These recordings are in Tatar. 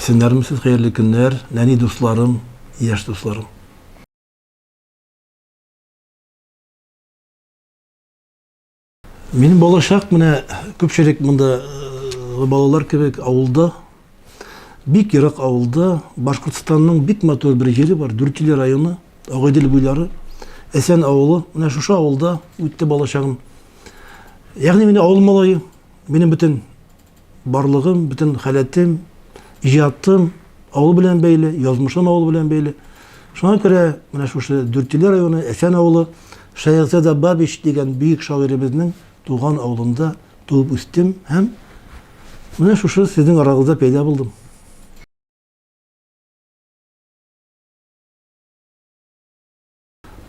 Исәннәрмесез, хәерле көннәр, нәни дусларым, яшь дусларым. Минем балачак менә күпчелек монда э, балалар кебек авылда, бик ерак авылда, Башкортстанның бик матур бер җире бар, Дүртөйле районы, Агыйдел буйлары, Әсән авылы. Менә шушы авылда үтте балачагым. Ягъни мин авыл малае, минем бөтен Барлыгым, бөтен халәтем, иҗатым авыл белән бәйле, язмышым авыл белән бәйле. Шуңа күрә менә шушы Дүртөйле районы, Әсән авылы, Шәехзада Бабич дигән бөек шагыйребезнең туган авылында туып үстем һәм менә шушы сезнең арагызда пәйда булдым.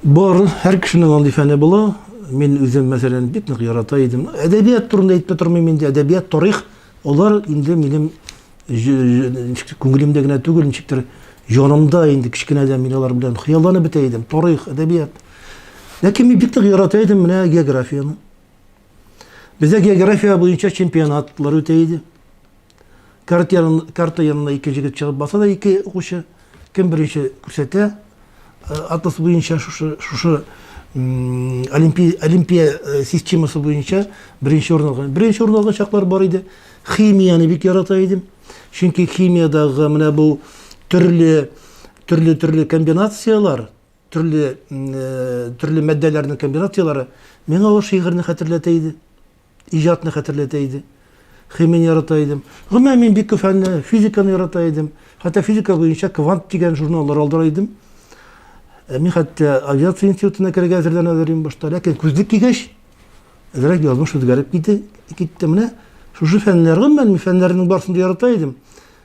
Бар, һәр кешенең андый фәне була. Мин үзем, мәсәлән, бик нык ярата идем. Әдәбият турында әйтеп тормыйм инде. Әдәбият, тарих, алар инде минем күңелемдә генә түгел, ничектер җанымда инде кечкенәдән мин алар белән хыялланып бетә идем. Тарих, әдәбият. Ләкин мин бик нык ярата идем менә географияне. Бездә география буенча чемпионатлар үтә иде. Карта янына, карта янына ике җегет чыгып баса да ике укучы. Кем беренче күрсәтә, э, атлас буенча шушы шушы Олимпия, Олимпия э, системасы буенча беренче урын алган. Беренче урын алган чаклар бар иде. Химияне бик ярата идем. Чөнки химиядагы менә бу төрле төрле төрле комбинацияләр, төрле э, төрле матдәләрнең комбинацияләре миңа ул шигырьне хәтерләтә иде. Иҗатны хәтерләтә иде. Химияне ярата идем. Гомумән, мин бик күп фәнне, физиканы ярата идем. Хәтта физика буенча Квант дигән журналлар алдыра идем. Э, мин хәтта авиация институтына керергә әзерләнә идем башта. Ләкин күзлек кигәч, әзрәк язмыш үзгәреп китте. Китте менә. Шушы фәннәр, гомумән, мин фәннәрнең барысын да ярата идем.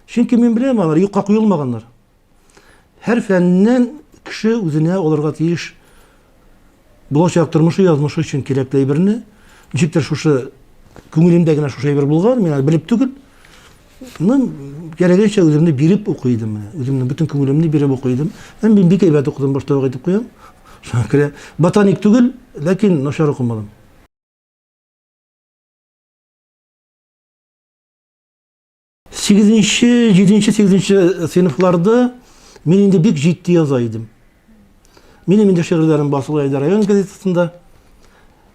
Чөнки мин беләм, алар юкка куелмаганнар. Һәр фәннән кеше үзенә алырга тиеш булачак тормышы, язмышы өчен кирәкле әйберне. Ничектер шушы күңелемдә генә шушы әйбер булган, мин аны белеп түгел. Ну, кирәгенчә үземне биреп укый идем менә. Үземнең бөтен күңелемне биреп укый идем. Һәм мин бик әйбәт укыдым, башта ук әйтеп куям. Шуңа күрә ботаник түгел, ләкин начар укымадым. Сигезенче, җиденче, сигезенче сыйныфларда мин инде бик җитди яза идем. Минем инде шигырьләрем басыла иде район газетасында.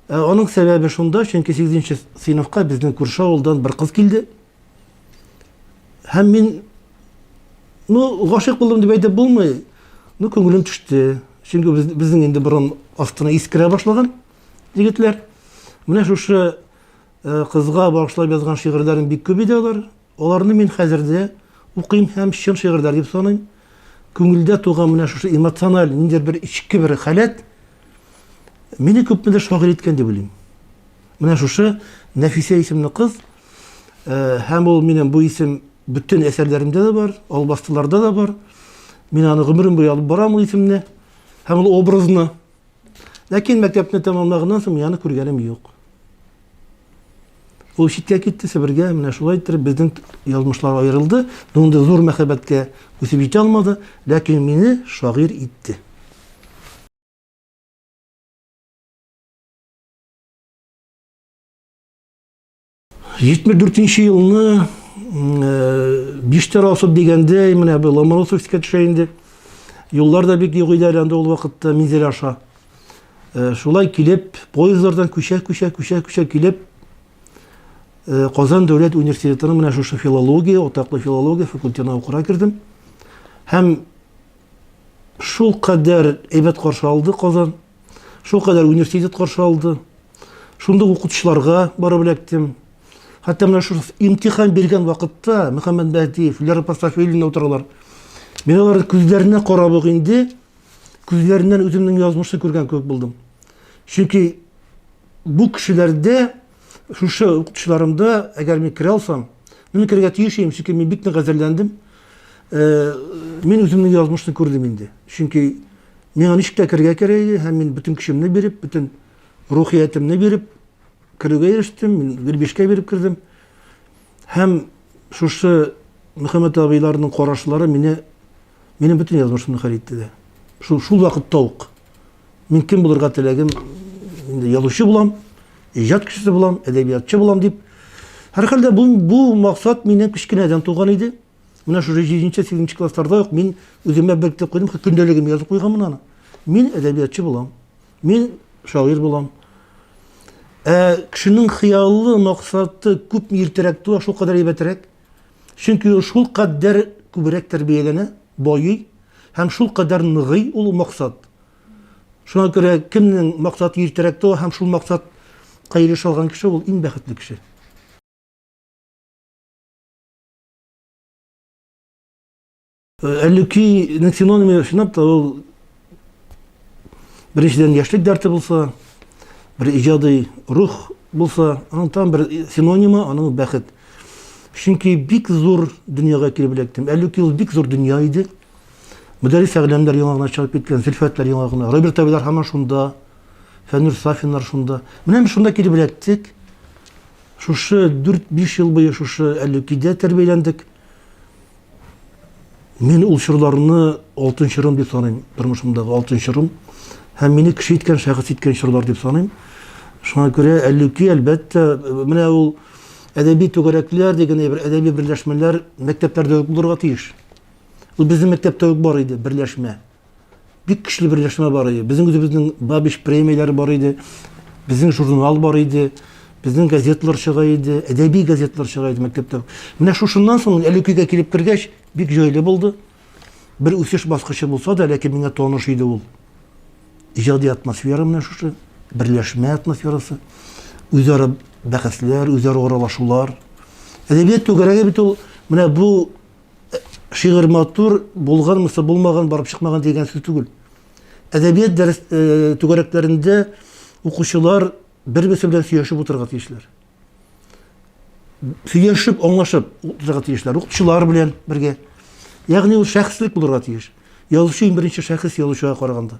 Ә аның сәбәбе шунда, чөнки сигезенче сыйныфка безнең күрше авылдан бер кыз килде. Һәм мин, ну, гашыйк булдым дип әйтеп булмый, ну, күңелем төште. Чөнки без, безнең инде борын астына ис керә башлаган егетләр. Менә шушы Э, кызга багышлап язган шигырьләрем бик күп иде алар. Аларны мин хәзер дә укыйм һәм чын шигырьләр дип саныйм. Күңелдә туган менә шушы эмоциональ ниндидер бер эчке бер халәт мине күпмедер шагыйрь иткән дип уйлыйм. Менә шушы Нәфисә исемле кыз э, һәм ул минем бу исем бөтен әсәрләремдә дә бар, албастыларда да бар. Мин аны гомерем буе алып барам ул исемне һәм ул образны. Ләкин мәктәпне тәмамлаганнан соң мин аны күргәнем юк. Ул читкә китте, Себергә, менә шулай иттереп безнең язмышлар аерылды. Мондый зур мәхәббәткә үсеп җитә алмады, ләкин мине шагыйрь итте. 74 нче елны э, биштәр асып дигәндәй, менә бу Ломоносовскка төшә инде. Юллар да бик юк иде әле анда ул вакытта Минзәлә аша. Э, шулай килеп, поездлардан күчә, күчә, күчә, күчә килеп, э, Казан дәүләт университетының менә шушы филология, атаклы филология факультетына укырга кердем. Һәм шул кадәр әйбәт каршы алды Казан, шул кадәр университет каршы алды. Шундый укытучыларга барып эләктем. Хәтта менә шул имтихан биргән вакытта Мөхәммәд Бәһдиев, Лера Пастафилина утыралар. Мин аларның күзләренә карап ук инде, күзләреннән үземнең язмышны күргән кебек булдым. Чөнки бу кешеләрдә, шушы укытучыларымда, әгәр мин керә алсам, мин керергә тиеш идем, чөнки мин бик нык әзерләндем. Э, мин үземнең язмышны күрдем инде. Чөнки миңа ничек тә керергә кирәк иде, һәм мин бөтен көчемне биреп, бөтен рухиятемне биреп керүгә ирештем. Мин гел бишкә биреп кердем. Һәм шушы Мөхәммәт абыйларның карашлары мине минем бөтен язмышымны хәл итте дә. Шул, шул вакытта ук мин кем булырга теләгем, инде язучы булам, иҗат кешесе булам, әдәбиятчы булам дип. Һәрхәлдә бу, бу максат минем кечкенәдән туган иде. Менә шушы 7-нче, 8-нче классларда ук мин үземә беркетеп куйдым, көндәлегемә язып куйганмын аны. Мин әдәбиятчы булам. Мин шагыйрь булам. Ә кешенең хыялы, максаты күпме иртәрәк туа, шул кадәр әйбәтрәк. Чөнки ул шул кадәр күбрәк тәрбияләнә, байый һәм шул кадәр ныгый ул максат. Шуңа күрә кемнең максаты иртәрәк туа һәм шул максатка ирешә алган кеше ул иң бәхетле кеше. Әллүкинең синонимы чынлап та ул беренчедән яшьлек дәрте булса, бер иҗади рух булса, аның там бер синонимы аның бәхет. Чөнки бик зур дөньяга килеп эләктем. Әллүки ул бик зур дөнья иде. Мөдәррис Әгъләмнәр яңа гына чыгып киткән, Зөлфәтләр яңа гына, Роберт абыйлар һаман шунда, Фәнүр Сафиннар шунда. Менә без шунда килеп эләктек. Шушы 4-5 ел буе шушы Әллүкидә тәрбияләндек. Мин ул чорларны алтын чорым дип саныйм, тормышымдагы алтын чорым. Һәм мине кеше иткән, шәхес иткән чорлар дип саныйм. Шуңа күрә Әллүки, әлбәттә, менә ул әдәби түгәрәкләр дигән әйбер, әдәби берләшмәләр мәктәпләрдә үк булырга тиеш. Ул безнең мәктәптә үк бар иде, берләшмә. Бик көчле берләшмә бар иде. Безнең үзебезнең Бабич премияләре бар иде. Безнең журнал бар иде. Безнең газеталар чыга иде, әдәби газеталар чыга иде мәктәптә. Менә шушыннан соң Әлүкигә килеп кергәч, бик җайлы булды. Бер үсеш баскычы булса да, ләкин миңа таныш иде ул. Иҗади атмосфера менә шушы, берләшмә атмосферасы, үзара бәхәсләр, үзара аралашулар. Әдәбият түгәрәге бит ул менә бу шигырь матур булганмысы, булмаган, барып чыкмаган дигән сүз түгел. Әдәбият дәрес э, түгәрәкләрендә укучылар бер-берсе белән сөйләшеп утырырга тиешләр. Сөйләшеп, аңлашып утырырга тиешләр. Укытучылар белән бергә. Ягъни ул шәхеслек булырга тиеш. Язучы иң беренче шәхес язучыга караганда.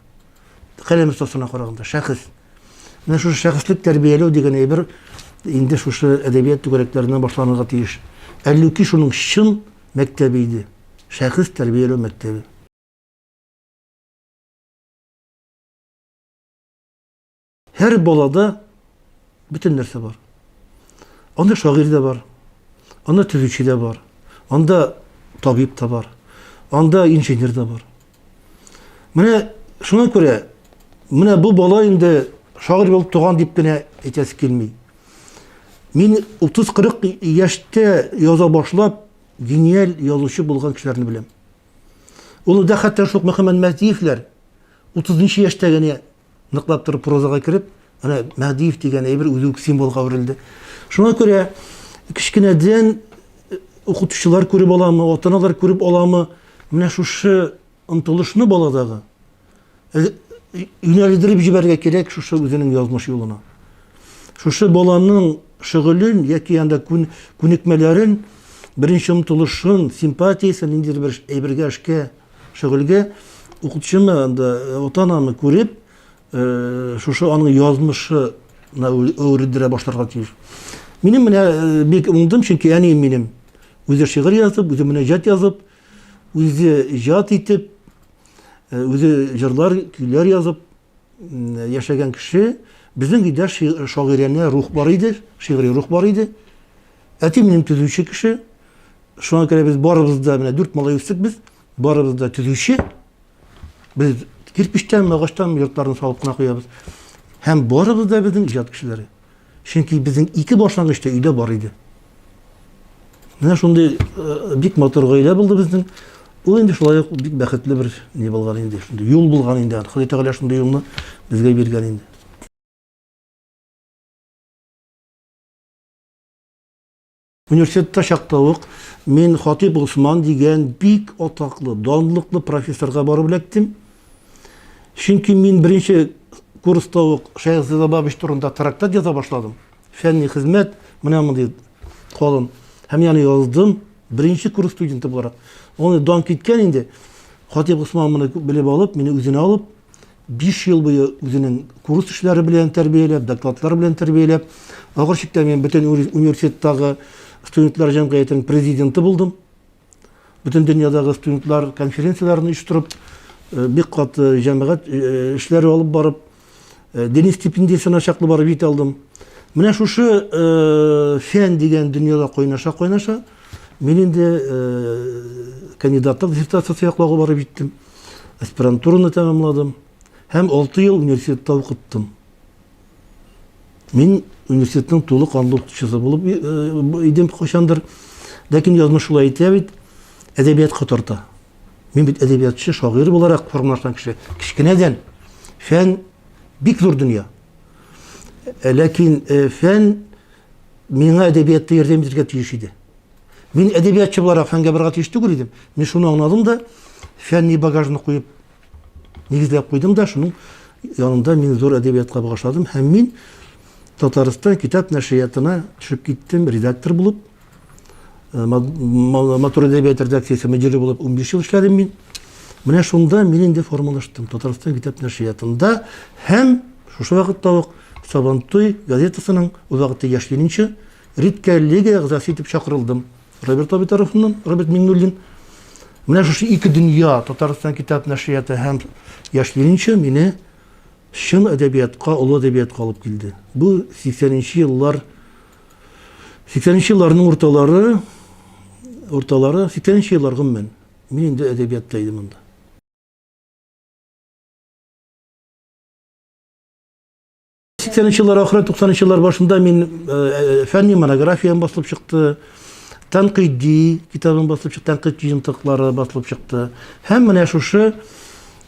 Каләм остасына караганда шәхес. Менә шушы шәхеслек тәрбияләү дигән әйбер инде шушы әдәбият түгәрәкләреннән башланырга тиеш. Әллүки шуның чын мәктәбе иде. Шәхес тәрбияләү мәктәбе. Һәр балада бөтен нәрсә бар. Анда шагыйрь дә бар, анда төзүче дә бар, анда табиб та бар, анда инженер да бар. Менә шуңа күрә менә бу бала инде шагыйрь булып туган дип кенә әйтәсе килми. Мин 30-40 яшьтә яза башлап, гениаль язучы булган кешеләрне беләм. Ул да хәтта шул Мөхәммәд Мәһдиевләр 30 яшьтә генә ныклап торып прозага кереп, менә Мәһдиев дигән әйбер үзе үк символга әверелде. Шуңа күрә кечкенәдән э, укытучылар күреп аламы, ата-аналар күреп аламы, менә шушы омтылышны баладагы э, юнәлдереп җибәрергә кирәк шушы үзенең язмыш юлына. Шушы баланың шөгылен яки анда күн, күнекмәләрен, беренче омтылышын, симпатиясен ниндидер бер әйбергә, эшкә шөгыльгә укытучымы анда ата-анамы күреп, э, шушы аның язмышына әверелдерә башларга тиеш. Минем менә э, бик уңдым, чөнки әнием минем үзе шигырь язып, үзе мөнәҗәт язып, үзе иҗат итеп, э, үзе җырлар, көйләр язып яшәгән кеше. Безнең өйдә шагыйрәнә рух бар иде, шигъри рух бар иде. Әти минем төзүче кеше. Шуңа күрә без барыбыз да, менә дүрт малай үстек без, барыбыз да төзүче. Без кирпечтән, агачтан йортларны салып кына куябыз. Һәм барыбыз да безнең иҗат кешеләре. Чөнки безнең ике башлангыч та өйдә бар иде. Менә шундый э, бик матур гаилә булды безнең. Ул инде шулай ук бик бәхетле бер ни булган инде, шундый юл булган инде. Ходай Тәгалә шундый юлны безгә биргән инде. Университетта чакта ук мин Хатип Госман дигән бик атаклы, данлыклы профессорга барып эләктем. Чөнки мин беренче курста ук Шәехзада Бабич турында трактат яза башладым. Фәнни хезмәт, менә мондый калын. Һәм яны яздым, беренче курс студенты буларак. Аны дан киткән инде. Хатип Госман моны белеп алып, мине үзенә алып, 5 ел буе үзенең курс эшләре белән тәрбияләп, докладлар белән тәрбияләп, ахыр чиктә мин бөтен университеттагы студентлар җәмгыятенең президенты булдым. Бөтен дөньядагы студентлар конференцияләрен оештырып, э, бик каты җәмәгать э, эшләре алып барып, э, дини стипендиясенә чаклы барып җитә алдым. Менә шушы фән дигән дөньяда кайнаша-кайнаша, Мин инде кандидатлык диссертациясе яклауга барып җиттем. Аспирантураны тәмамладым һәм 6 ел университетта укыттым. Мин университетның тулы канлы укытучысы булып идем кайчандыр. Ләкин язмыш шулай итә бит, әдәбиятка тарта. Мин бит әдәбиятчы, шагыйрь буларак формалашкан кеше. Кечкенәдән фән бик зур дөнья. Ләкин фән миңа әдәбиятта ярдәм итәргә тиеш иде. Мин әдәбиятчы буларак фәнгә барырга тиеш түгел идем. Мин шуны аңладым да, фәнни багажны куеп, нигезләп куйдым да, шуның янында мин зур әдәбиятка багышладым һәм мин Татарстан китап нәшриятына төшеп киттем редактор булып. Э, матур әдәбият редакциясе мөдире булып 15 ел эшләдем мин. Менә шунда мин инде формалаштым Татарстан китап нәшриятында һәм шушы вакытта ук Сабантуй газетасының ул вакытта яшь ленинчы редколлегия әгъзасы итеп чакырылдым. Роберт абый тарафыннан, Роберт Миңнуллин. Менә шушы ике дөнья, Татарстан китап нәшрияты һәм яшь ленинчы мине чын әдәбиятка, олы әдәбиятка алып килде. Бу 80 еллар 80 елларның урталары, урталары, 80 еллар гомумән. Мин инде әдәбиятта идем анда. 80 еллар ахыры, 90 еллар башында мин э, э, фәнни монографиям басылып чыкты. Тәнкыйди китабым басылып чыкты, тәнкыйть җыентыклары басылып чыкты. Һәм менә шушы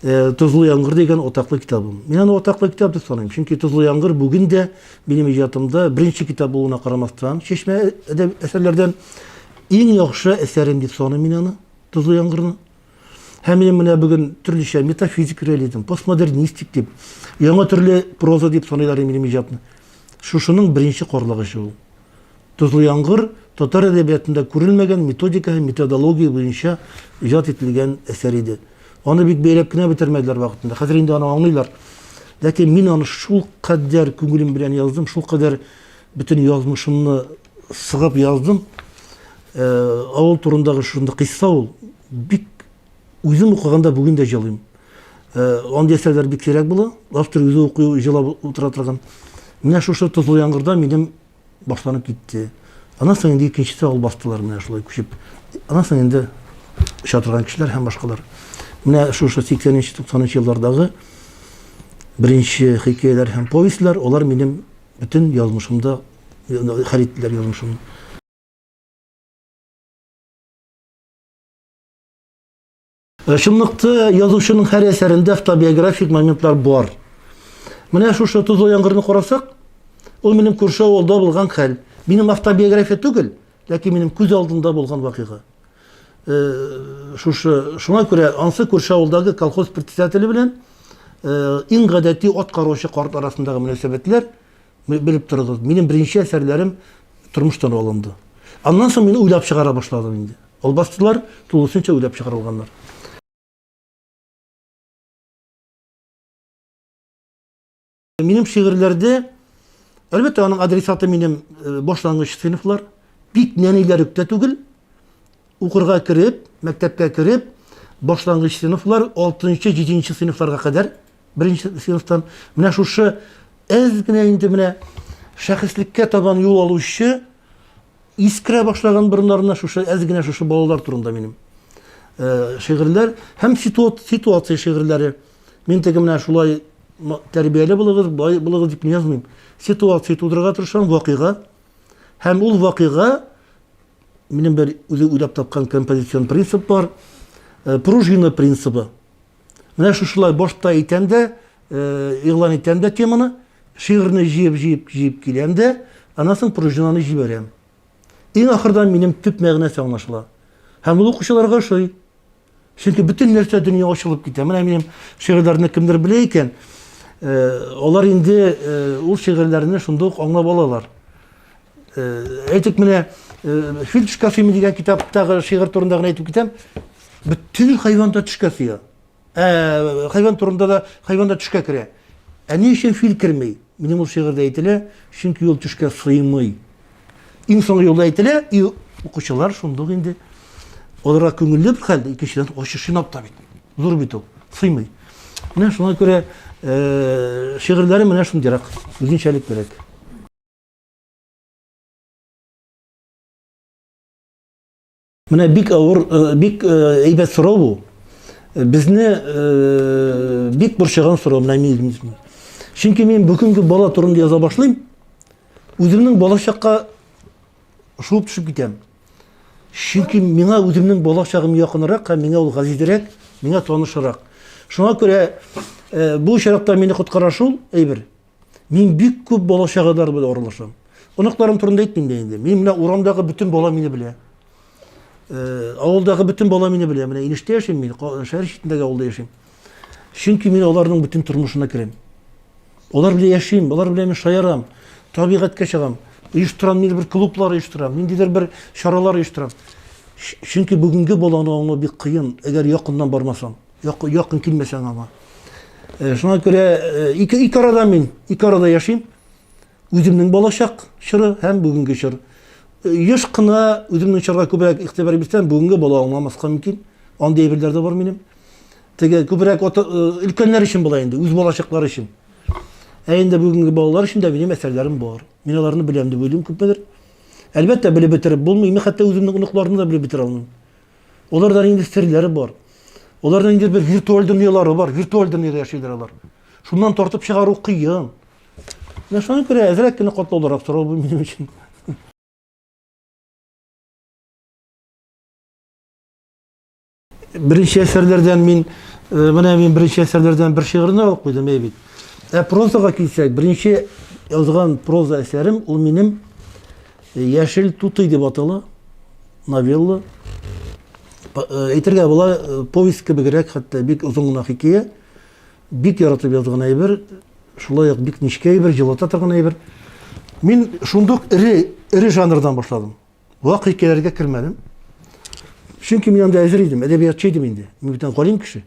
э, Тозлы яңгыр дигән атаклы китабым. Мин аны атаклы китап дип саныйм, чөнки Тозлы яңгыр бүген дә минем иҗатымда беренче китап булуына карамастан, чишмә әсәрләрдән иң яхшы әсәрем дип саныйм мин аны, Тозлы яңгырны. Һәм минем менә бүген төрлечә метафизик реализм, постмодернистик дип, яңа төрле проза дип саныйлар минем иҗатны. Шушының беренче карлыгычы ул. Тозлы яңгыр татар әдәбиятында күрелмәгән методика һәм методология буенча иҗат ителгән әсәр иде. Аны бик бәяләп кенә бетермәделәр вакытында. Хәзер инде аны аңлыйлар. Ләкин мин аны шул кадәр күңелем белән яздым, шул кадәр бөтен язмышымны сыгып яздым. Э, авыл турындагы шундый кыйсса ул. Бик үзем укыганда бүген дә җылыйм. Э, андый әсәрләр бик сирәк була. Автор үзе укый, җылап утыра торган. Менә шушы тозлы яңгырда минем башланып китте. Аннан соң инде икенчесе албастылар менә шулай күчеп. Аннан соң инде оча торган кешеләр һәм башкалар. Менә шушы 80-90 еллардагы беренче хикәяләр һәм повестьләр, алар минем бөтен язмышымда хәл иттеләр язмышымны. Э, чынлыкта язучының һәр әсәрендә автобиографик моментлар бар. Менә шушы тозлы яңгырны карасак, ул минем күрше авылда булган хәл. Минем автобиография түгел, ләкин минем күз алдында булган вакыйга. Э, шушы шуңа күрә ансы күрше авылдагы колхоз председателе белән э, иң гадәти ат караучы карт арасындагы мөнәсәбәтләр Белеп торыгыз, минем беренче әсәрләрем тормыштан алынды. Аннан соң мин уйлап чыгара башладым инде. Албастылар тулысынча уйлап чыгарылганнар. Минем шигырьләрдә, әлбәттә, аның адресаты минем э, башлангыч сыйныфлар, бик нәниләр үк тә түгел, укырга кереп, мәктәпкә кереп, башлангыч сыйныфлар 6-7 сыйныфларга кадәр беренче сыйныфтан менә шушы әз генә инде менә шәхеслеккә табан юл алучы искерә башлаган борыннарына шушы әз генә шушы балалар турында минем э, шигырьләр һәм ситуация шигырьләре. Мин теге менә шулай тәрбияле булыгыз, болай булыгыз дип язмыйм. Ситуация тудырырга тырышам, вакыйга. Һәм ул вакыйга минем бер үзе уйлап тапкан композицион принцип бар. Э, пружина принцибы. Менә шушылай башта әйтәм дә, э, игълан итәм дә теманы, шигырьне җыеп-җыеп җыеп киләм дә, аннан соң пружинаны җибәрәм. Иң ахырдан минем төп мәгънәсе аңлашыла. Һәм ул укучыларга ошый. Чөнки бөтен нәрсә дөнья ачылып китә. Менә минем шигырьләрне кемдер белә икән, э, алар инде э, ул шигырьләрне шунда ук аңлап алалар. Әйтик, менә Фил төшкә сыймый дигән китаптагы шигырь турында гына әйтеп китәм. Бөтен хайван да төшкә сыя. Ә, хайван турында да хайван да төшкә керә. Ә ни өчен фил керми? Минем ул шигырьдә әйтелә, чөнки ул төшкә сыймый. Иң соңгы юлда әйтелә, и укучылар шундук инде аларга күңелле бер хәл, икенчедән ачыш чинап та бит. Зур бит ул, сыймый. Менә шуңа күрә э, шигырьләре менә шундыйрак, үзенчәлеклерәк. Менә бик авыр, э, бик э, әйбәт сорау бу. Безне э, бик борчыган сорау менә мин. Чөнки мин бүгенге бала турында яза башлыйм. Үземнең балачакка шуып төшеп китәм. Чөнки миңа үземнең балачагым якынрак һәм миңа ул газизрәк, миңа танышрак. Шуңа күрә бу очракта мине коткара шул әйбер. Мин бик күп бала чагалар белән аралашам. Оныкларым турында әйтмим дә инде. Мин менә урамдагы бөтен бала мине белә. Э, авылдагы бөтен бала мине белә. Менә Инештә яшим мин, шәһәр читендәге авылда яшим. Чөнки мин аларның бөтен тормышына керәм. Алар белән яшим, алар белән мин шаярам, табигатькә чыгам, оештырам, ниндидер бер клублар оештырам, ниндидер бер чаралар оештырам. Чөнки бүгенге баланы аңлау бик кыен, әгәр якыннан бармасаң. Якын килмәсәң аңа. Э, шуңа күрә э, ике, ике арада мин, ике арада яшим. Үземнең балачак чоры һәм бүгенге чор. Э, еш кына үземнең чорга күбрәк игътибар бирсәм, бүгенге бала аңламаска мөмкин. Андый әйберләр дә бар минем. Теге күбрәк ата, өлкәннәр өчен була инде, үз балачаклары өчен. Ә инде бүгенге балалар өчен дә минем әсәрләрем бар. Мин аларны беләм дип уйлыйм күпмедер. Әлбәттә, белеп бетереп булмый. Мин хәтта үземнең оныкларны да белеп бетерә алмыйм. Аларда инде серләре бар. Аларда инде бер виртуаль дөньялары бар, виртуаль дөньяда яшиләр алар. Шуннан тартып чыгару кыен. Менә шуңа күрә әзрәк кенә катлаулырак сорау бу минем өчен. Беренче әсәрләрдән мин э, менә мин беренче әсәрләрдән бер шигырьне алып куйдым әй бит. Ә прозага килсәк, беренче язган проза әсәрем ул минем Яшел тутый дип атала новелла. Э, әйтергә була, э, повесть кебегрәк, хәтта бик озын гына хикәя. Бик яратып язган әйбер, шулай ук бик нечкә әйбер, җылыта торган әйбер. Мин шундук эре, эре жанрдан башладым. Вак хикәяләргә кермәдем. Чөнки мин анда әзер идем, әдәбиятчы идем инде. Мин бит галим кеше.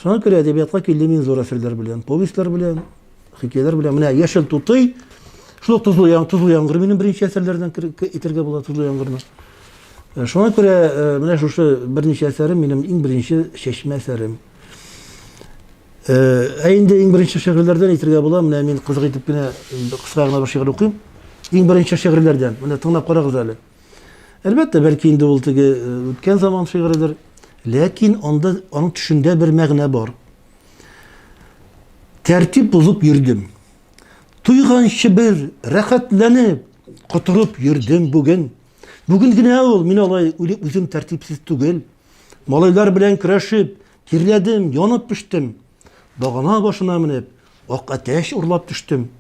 Шуңа күрә әдәбиятка килдем мин зур әсәрләр белән, повестьлар белән, хикәяләр белән. Менә Яшел тутый, шул ук Тозлы яң, Тозлы яңгыр минем беренче әсәрләрдән әйтергә була Тозлы яңгырны. Э, шуңа күрә э, менә шушы берничә әсәрем минем иң беренче чәчмә әсәрем. Э, ә инде иң беренче шигырьләрдән әйтергә була, менә мин кызык итеп кенә кыска гына бер шигырь укыйм. Иң беренче шигырьләрдән. Менә тыңлап карагыз әле. Әлбәттә, бәлки инде ул теге э, үткән заман шигыредер. Ләкин анда аның төшендә бер мәгънә бар. Тәртип бозып йөрдем. Туйганчы бер рәхәтләнеп, котырып йөрдем бүген. Бүген генә ул, мин алай үзем тәртипсез түгел. Малайлар белән көрәшеп, тирләдем, янып пештем. Багана башына менеп, Ак әтәч урлап төштем.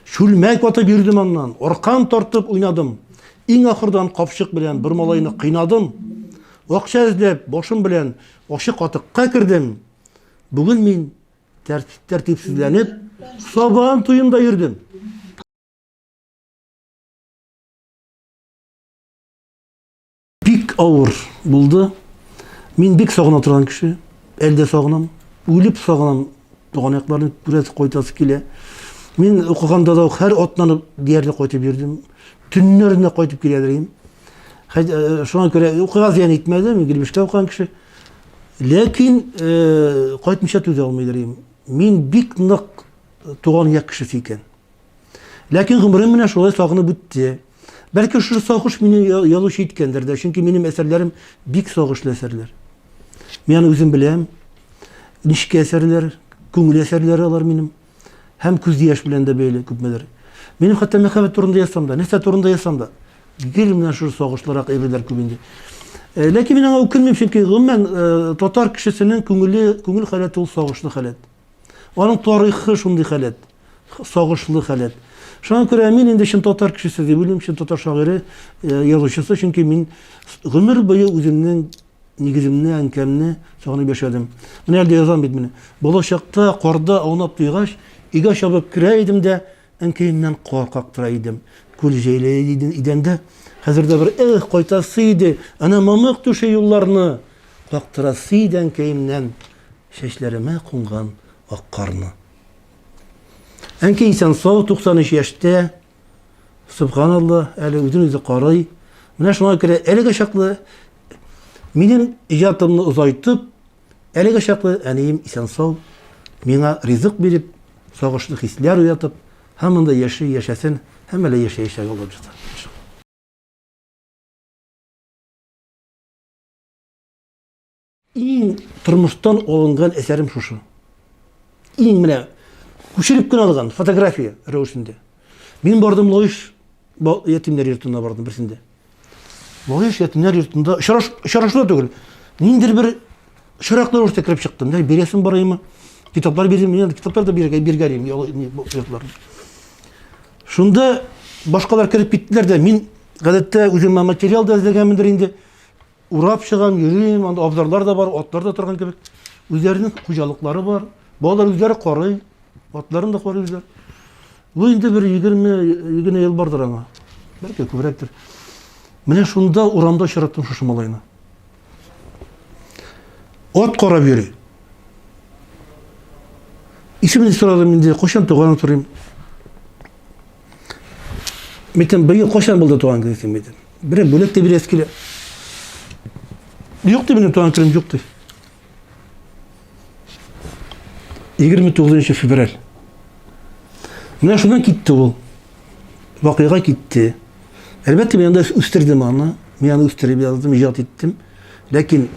Чүлмәк ватып йөрдем аннан, аркан тартып уйнадым. Иң ахырдан капчык белән бер малайны кыйнадым. Акча эзләп, башым белән ачы катыкка кердем. Бүген мин тәртипсезләнеп, сабан туенда йөрдем. Бик авыр булды. Мин бик сагына торган кеше. Әле дә сагынам. Үлеп сагынам. Туган якларны күрәсе, кайтасы килә. Мин укыганда да һәр атнаны диярлек кайтып йөрдем. Төннәренә кайтып килә идем. Э, шуңа күрә укуга зыян итмәде, мин гел бишкә укыган кеше. Ләкин э, кайтмыйча түзә алмый идем. Мин бик нык туган як кешесе икән. Ләкин гомерем менә шулай сагынып үтте. Бәлки шушы сагыш мине язучы иткәндер дә, чөнки минем әсәрләрем бик сагышлы әсәрләр. Мин аны үзем беләм. Нечкә әсәрләр, күңел әсәрләре алар минем. Һәм күз яшь белән дә бәйле күпмедер. Минем хәтта мәхәббәт турында язсам да, нәрсә турында язсам да, гел менә шушы сагышлырак әйберләр күп инде. Э, ләкин мин аңа үкенмим, чөнки гомумән э, татар кешесенең күңеле, күңел халәте ул сагышлы халәт. Аның тарихы шундый халәт, сагышлы халәт. Шуңа күрә мин инде чын татар кешесе дип уйлыйм, чын татар шагыйре, э, язучысы, чөнки мин гомер буе үземнең нигеземне, әнкәмне сагынып яшәдем. Менә әле дә язам бит менә. Балачакта карда аунап туйгач, өйгә чабып керә идем дә, әнкәемнән кар кактыра идем. Күл җәелә иде идәндә. Хәзер дә бер эх, кайтасы иде, әнә мамык түши юлларны. Кактырасы иде әнкәемнән. Чәчләремә кунган ак карны. Әнкәй исән-сау, 93 яшьтә. Сөбханалла, әле үзен үзе карый. Менә шуңа күрә әлегә чаклы минем иҗатымны озайтып, әлегә чаклы әнием исән-сау, миңа ризык биреп, сагышлы хисләр уятып, һаман да яши, яшәсен һәм әле яшәячәк Алла боерса. Иң тормыштан алынган әсәрем шушы. Иң менә күчереп кенә алган фотография рәвешендә. Мин бардым Лаеш ятимнәр йортына бардым берсендә. Лаеш ятимнәр йортында очраш очрашу түгел. Ниндидер бер очраклы рәвештә кереп чыктым. Менә бирәсем бар име? Китаплар бирдем, мин китаплар да биргә биргән идем йортларны. Шунда башкалар кереп киттеләр дә, мин гадәттә үземә материал да эзләгәнмендер инде. Урап чыгам, йөрим, анда абзарлар да бар, атлар да торган кебек. Үзләренең хуҗалыклары бар. Балалар үзләре карый, атларын да карый үзләре. Бу инде бер 20 20 ел бардыр аңа. Бәлки күбрәктер. Менә шунда урамда очраттым шушы малайны. Ат карап йөри. Исемен сорадым инде, кайчан туганын сорыйм. Митем, быел кайчан булды туган көнең син, митем? Берәр бүләк тә бирәсе килә. Юк ди минем туган көнем юк ди. 29 февраль. Менә шуннан китте ул. Вакыйга китте. Әлбәттә, мин анда үстердем аны. Мин аны үстереп яздым, иҗат иттем. Ләкин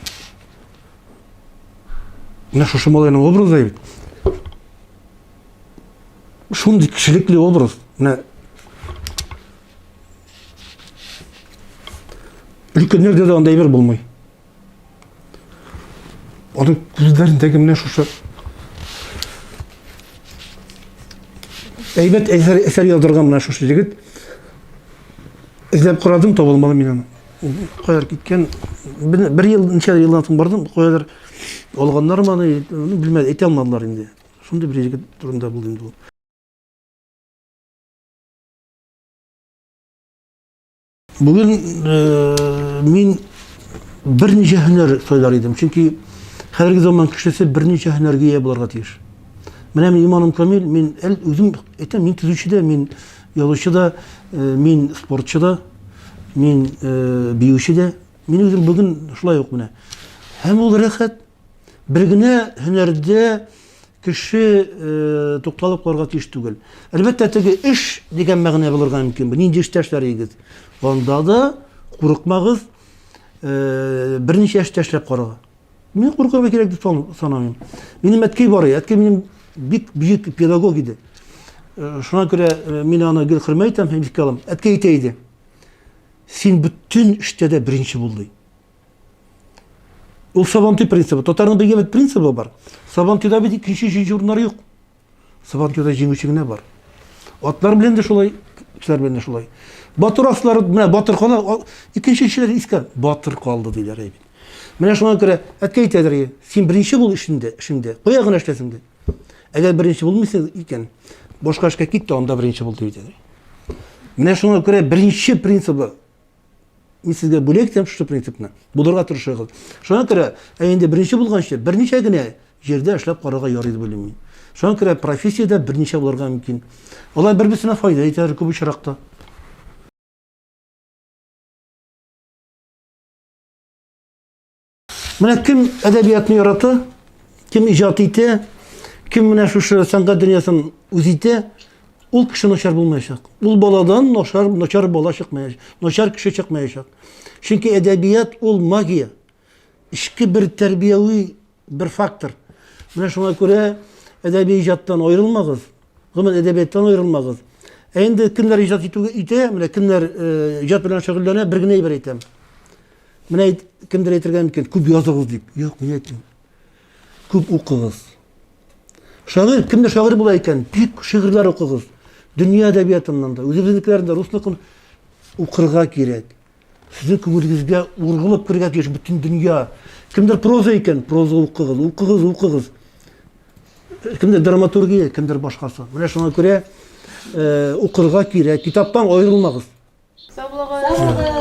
менә шушы малайның образы бит. Шундый кешелекле образ. Менә өлкәннәрдә дә андай әйбер булмый. Аның күзләрендәге менә шушы әйбәт әсәр, әсәр яздырган менә шушы егет. Эзләп карадым, табылмады мин аны. Каядыр киткән. Бер, бер ел, ничә елдан соң бардым, каядыр алганнармы аны, белмәдем, әйтә алмадылар инде. Шундый бер егет турында булды инде ул. Бүген э, мин берничә һөнәр сайлар идем. Чөнки хәзерге заман кешесе берничә һөнәргә ия булырга тиеш. Менә мин иманым камил, мин әл, үзем әйтәм, мин төзүче дә, мин язучы да, э, мин спортчы да, мин э, биюче дә. Мин үзем бүген шулай ук менә. Һәм ул рәхәт. Бер генә һөнәрдә кеше э, тукталып калырга тиеш түгел. Әлбәттә, теге эш дигән мәгънә булырга мөмкин. Бу нинди эштә эшләр идегез? Анда да курыкмагыз, э, берничә эштә эшләп карарга. Мин куркырга кирәк дип санамыйм. Минем әткәй бар иде. Әткәй минем бик бөек педагог иде. Э, шуңа күрә э, мин аны гел хөрмәт итәм һәм искә алам. Әткәй әйтә иде. Син бөтен эштә дә беренче бул ди. Ул Сабантуй принцибы. Татарның бер әйбәт принцибы бар. Сабантуйда бит икенче, өченче урыннар юк. Сабантуйда җиңүче генә бар. Атлар белән дә шулай, кешеләр белән дә шулай. Батыр атлар, менә батыр кала, икенче кешеләр искә батыр калды диләр әйбит. Менә шуңа күрә әткәй әйтәдер, син беренче бул эшендә, эшеңдә. Кая гына эшләсең дә. Әгәр беренче булмыйсың икән, башка эшкә кит тә анда беренче бул дип әйтәдер. Менә шуңа күрә беренче принцибы Мин сезгә бүләк итәм шушы принципны. Булырга тырышыгыз. Шуңа күрә, ә инде беренче булганчы, берничә генә җирдә эшләп карарга ярый дип уйлыйм мин. Шуңа күрә профессиядә берничә булырга мөмкин. Алар бер-берсенә файда итәләр күп очракта. Менә кем әдәбиятны ярата, кем иҗат итә, кем менә шушы сәнгать дөньясын үз итә, ул кеше начар булмаячак. Ул баладан начар, начар бала чыкмаячак, начар кеше чыкмаячак. Чөнки әдәбият ул магия, эчке бер тәрбияви бер фактор. Менә шуңа күрә әдәби иҗаттан аерылмагыз, гомумән әдәбияттан аерылмагыз. Ә инде кемнәр иҗат итү итә, менә кемнәр э, иҗат белән шөгыльләнә, бер генә әйбер әйтәм. Менә әйт, кемдер әйтергә мөмкин, күп языгыз дип. Юк, мин әйтмим. Күп укыгыз. Шагыйрь, кемдер шагыйрь була икән, бик шигырьләр укыгыз. Дөнья әдәбиятыннан да, үзебезнекеләрен дә, русныкын укырга кирәк. Сезнең күңелегезгә ургылып керергә тиеш бөтен дөнья. Кемдер проза икән, проза укыгыз, укыгыз, укыгыз. Кемдер драматургия, кемдер башкасы. Менә шуңа күрә э, укырга кирәк. Китаптан аерылмагыз. Сау булыгыз.